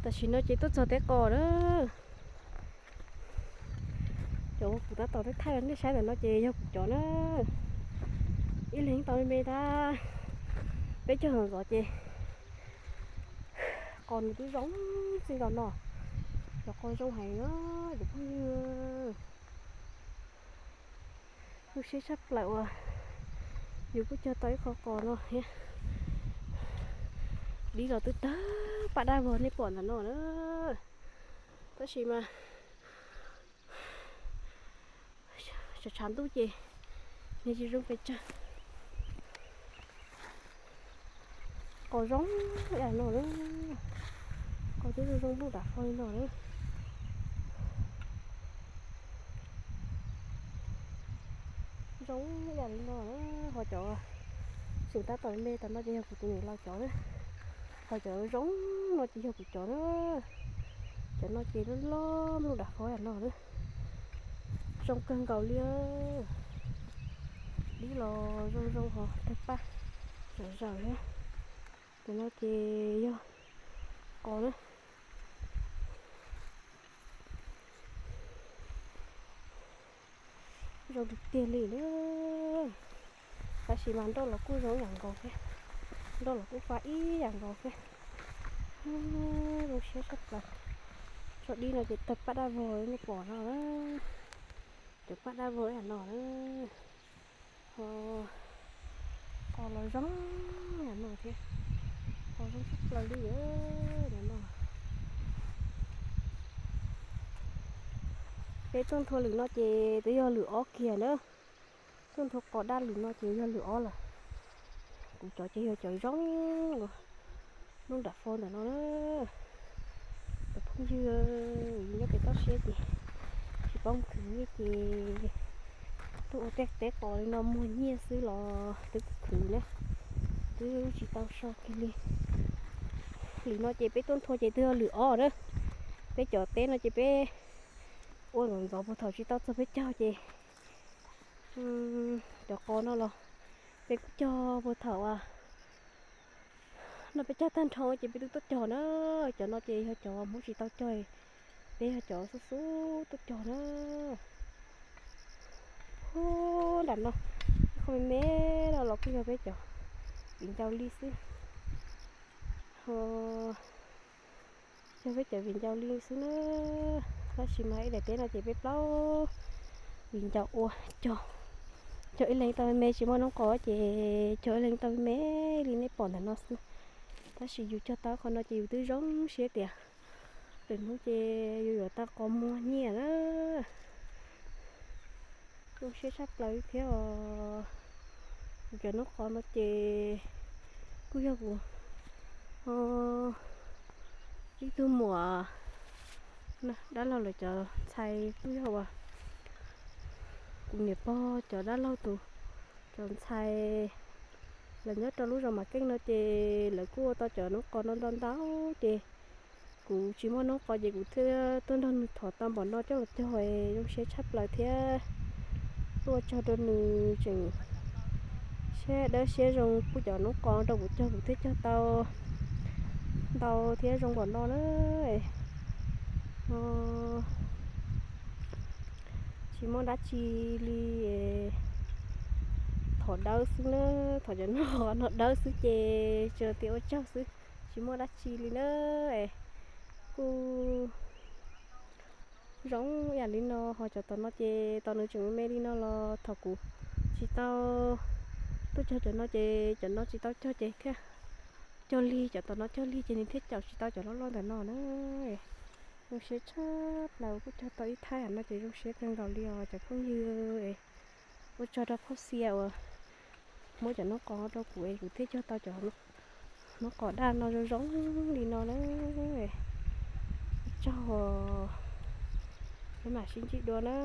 Tam sim no ces tuaj txog teb qos na. Cov kuv tab tom thaij nej saib ntawm no ces yog kuv cov na. Ib leeg tau me me tab, peb caug ntxov ntxov ces qos nws twb zoo txij nkaus no. Cov qos zoo heev na cov phooj ywg. Lub siab tshaj plaws uas yus kuj cog tau ib qho qos no thiab. Dib los twb tawg paj dab vog nej pom ntawm no na. Tab sis mas tshav tshav ntuj ces nws tsis zoo pes tsawg. Qos zoo ib yam no na. Qos twb zoo zoo nplooj dav fo li no na. Zoo ib yam li no na. Ho cov tseem tab tom me tas no ces yog kuv tus niam laus cov na. Ho cov zoo no ces yog kuv cov na. Cov no ces loj loj nplooj dav fo yam no na. Zoo kawg nkaus li. Dib los zoo zoo ho tawg paj zawm zaws thiab. Cov no ces yog qos na. Zoo tiag tiag li na. Tab sis mas nroj los kuj zoo ib yam nkaus thiab. Nroj los kuj fa ib yam nkaus thiab. Zoo siab tshaj plaws. Tso dib no ces tawg paj dab vog nej pom no. Cov paj dab vog ib yam no na. Qos los zoo yam no thiab. Qos zoo tshaj plaws li no. Peb tuaj nthua lwm no ces twb yog lwm ob kiag na. Tuaj nthua qos dab lwm no ces yog lwm ob lawm. Kuv cov ces yog cov zoo nplooj dav fo ntawm no na. Cov phooj ywg, nyob pem toj siab ces tsis paub khwv nyiaj ces tuaj ua tej teb qos li no muag nyiaj xwb los twb khwv na, twb tsis tau so kiag li. Lwm no ces peb tuaj nthua ces twb yog lwm ob na. Peb cov teb no ces peb ua ntxov ntxov puag thaum tsis tau txog peb caug ces cov qos no los peb kuj cog puag thaum no peb cog tag nrho ces peb twb tuaj cog na. Cov no ces yog cov Hmoob tsis tau cog, peb yog cov xub xub tuaj cog na. Hu, nram no ib qho me me no los kuj yog peb cov viv ncaus li xwb. Yog peb cov viv ncaus li xwb na. Tab sis mas ib daim teb no ces peb plaub viv ncaus ua cog. Cog ib leeg tau me me tsis muaj noob qos ces cog ib leeg tau me me li nej pom ntawm no xwb. Tab sis yus cog tau qhov no ces yus twb zoo siab tias lwm hnub ces yus yuav tau qos muag nyiaj na. Zoo siab tshaj plaws thiab os. Kuv cov noob qos no ces kuj yog kuv ib tug muam dab laug lawv cov ntxhais, kuj yog uas kuv niam pog cov dab laug tus cov ntxhais. Lawv nyob rau lub zos Mam Keej no ces lawv kuj ua tau cov noob qos no ntau ntau ces kuv tsis muaj noob qos ces kuv thiaj tuaj nrog nws thov tau npaum no coj los cog, zoo siab tshaj plaws thiab. Tuaj ua tsaug rau nws tseem siab dawb siab zoo pub cov noob qos rau kuv cog, kuv thiaj cog tau ntau thiab zoo npaum no na. Tsis muaj dab tsi li, thov dawb xwb na, thov cov noob qos no dawb xwb ces tsuas tias ua tsaug xwb, tsis muaj dab tsi li na. Kuj zoo ib yam li no, ho cov tom no ces tom nws tseem me me li no los thaum kuv tsis tau tuaj cog cov no ces cov no tsis tau cog ces thiaj cog lig, cov tom no cog lig ces nws thiaj caum tsis tau cov loj loj ntawm no na. Zoo siab tshaj plaws kuj cog tau ib thaib no ces zoo siab kawg nkaus li os cov phooj ywg. Ua tsaug rau phauj Xia uas muab cov noob qos rau kuv es kuv thiaj cog tau cov noob qos daj no zoo zoo li no na. Ua tsaug, peb mam sib ntsib dua na.